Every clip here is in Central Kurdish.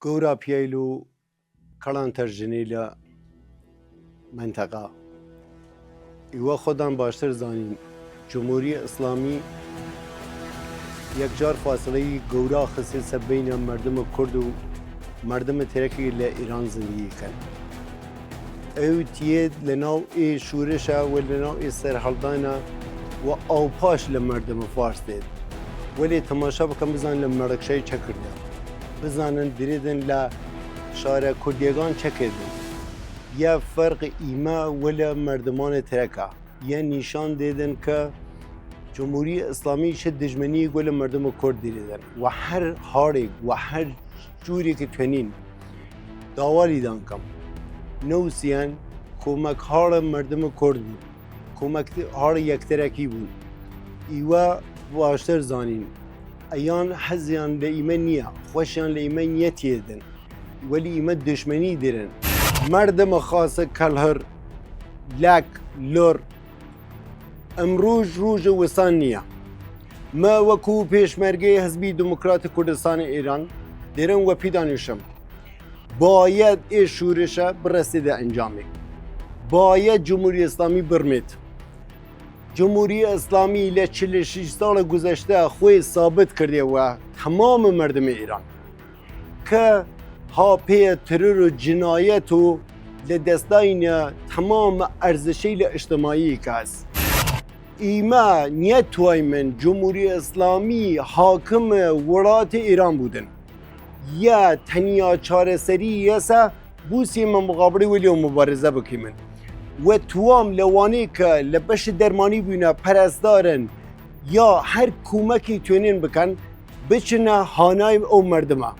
گەورا پیایل و کەڵانتەر ژنی لە مەنتەقە ئیوە خۆدان باشتر زانین جمهوری ئیسلامی یەکجار فاسڵەی گەورا خستێسە بینە مەردم کورد و مەردم ترەکی لە ئیران زندگی کەن. ئەو تیەێد لە ناو ئێ شوورشە و لە ناو ئێ سەرهەڵدانە و ئاوپاش لە مەردم فارس دێد. وەلێ تەماشا بکەن بزان لە مەرەکشای چە کردە. بزانن درێدن لە شارە کوردیەگان چە کردن. یە فەرق ئیمە وەل مەردمان ترەکە. یە نیشان دێدن ک جمهوری ئسلامی چ دژمنیێگ وەل مەردم کورد دیرێدن و هەر هاڕێگ و هەر جوورێ ک توێنین داوا لیدان کەم نەوسیەن کۆمەک هاڵ مەردم کورد بوون کۆمەک هاڵ یەکترەکی بوون ئیوە باشتر زانین ئەیان حەزیان لە ئیمە نییە خوەشیان لە ئیمە نییە تێدن وەلی ئیمە دشمنی دیرن مەردم خاسە کەڵهر لەک لۆر ئمڕووژ ڕووژ وسان نییە. مە وەکوو پێشمەرگەی حزبی دموکرات کوردستان ئێران دێرم وە پیدان ئۊشم بایەد ئێ شوورشە بڕەسێدە ئەنجامێ. بایەد جمهوری ئسلامی بڕمێد. جمهوری ئسلامی لە 46 ساڵ گوزەشتە خوەی سابت کردێ وە تەمام مەردم ئێران. کە ها پێ ترور و جنایەت و لە دەسداینە تەمام ئەرزشەیل ئجتماعی کەس. ئیمە نیەتوایمن جمهوری ئسلامی حاکم وڵات ئیران بوودن. یە تەنیا چارەسەری یەسە بوسیمە مقابڵی وەلی و مبارزە بکەیمن. و توام لەوانەی کە لە بەش دەرمانی بوینە پەرستارن یا هەر کومەکی توێنن بکەن بچنە هانای ئەو مردمە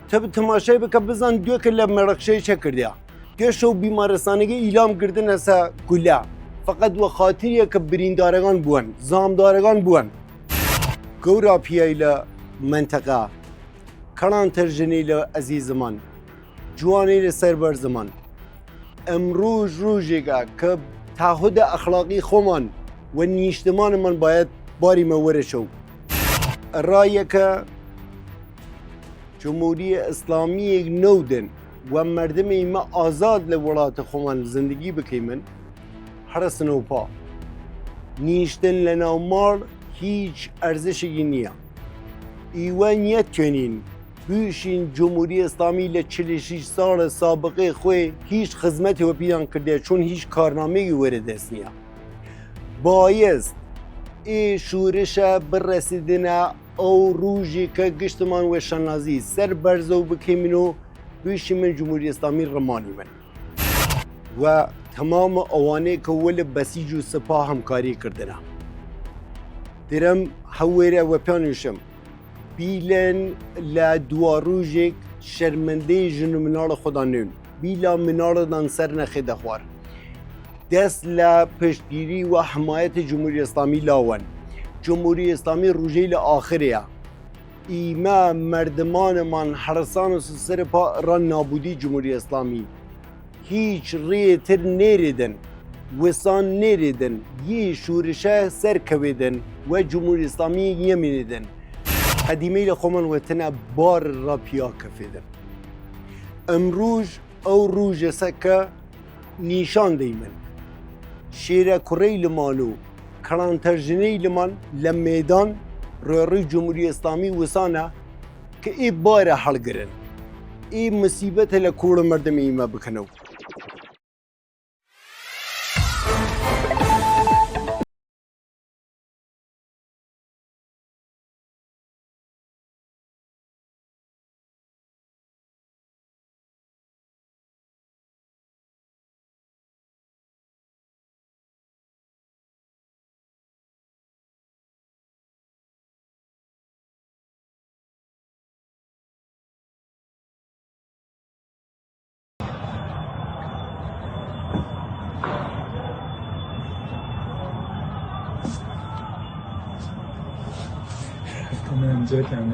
تە تەماشای بکە بزان دوێکە لە مەرەخشەی چە کردیا گەشە و بیمارستانەکە ئیلام گردنەسە گولە فقط وە خاتریە کە بریندارەکان بوون زامدارەکان بوون گەورا پیای لە منتەقە کەڵانتەر ژنی لە ئەزیزمان جوانی لە سەر بەرزمان ئمڕوژ ڕوژێکە کە تاهد ئەخلاقی خۆمان و نیشتمانمان باید باریمە وەرە چەو ئڕا یە کە جمهوری ئسلامیێگ نەودن و مەردم ئیمە ئازاد لە وڵات خوەمان زندگی بکەیمن هەڕسنەو پا. نیشتن لە ناو ماڵ هیچ ئەرزشێکی نییە. ئیوە نیەتوێنین بویشین جمهوری ئسلامی لە 46 ساڵ سابقەی خوەی هیچ خزمەتی وەپیان کردیە چون هیچ کارنامەیگی وەرە دەس نییە. بایست ئی شوورشە بڕەسیدنە ئەو ڕووژی کە گشتمان وە شانازی سەر بەرزەو بکەیمن و بویشیمن جمهوری ئسلامی ڕمانیمن و تەمام ئەوانەی کە وەل بەسیج و سپا هەمکاری کردنە درم هەوێرە وەپیان ئویشم بیلن لە دوا ڕووژێک شەرمەندەی ژن و مناڵ خودان نەون بیلا مناڵدان سەر نەخێدە خوار دەست لە پشتگیری و حمایەت جمهوری ئسلامی لاوەن. جمهوری ئسلامی ڕووژەی لە ئاخرەیە. ئیمە مەردمانمان حەڕسان و سەر پا ئڕا نابودی جمهوری ئسلامی. هیچ ڕێ تر نێرێدن، وسان نێرێدن، ئی شوورشە سەر کەوێدن و جمهوری ئسلامی نیەمینێدن. قەدیمەیل خوەمان وەتنە بار ڕا پیا کەفێدن. ئمڕووژ ئەو ڕووژەسە کە نیشان دەیمن شێرە کوڕەیلمان و کەڵانتەر ژنەیلمان لە مەێدان ڕێڕوی جمهوری ئسلامی وسانە ک ئی بارە هەڵگرن ئی مسیبەتە لە کووڵ مەردم ئیمە بکەنەو. کۆمێنت جێتیان.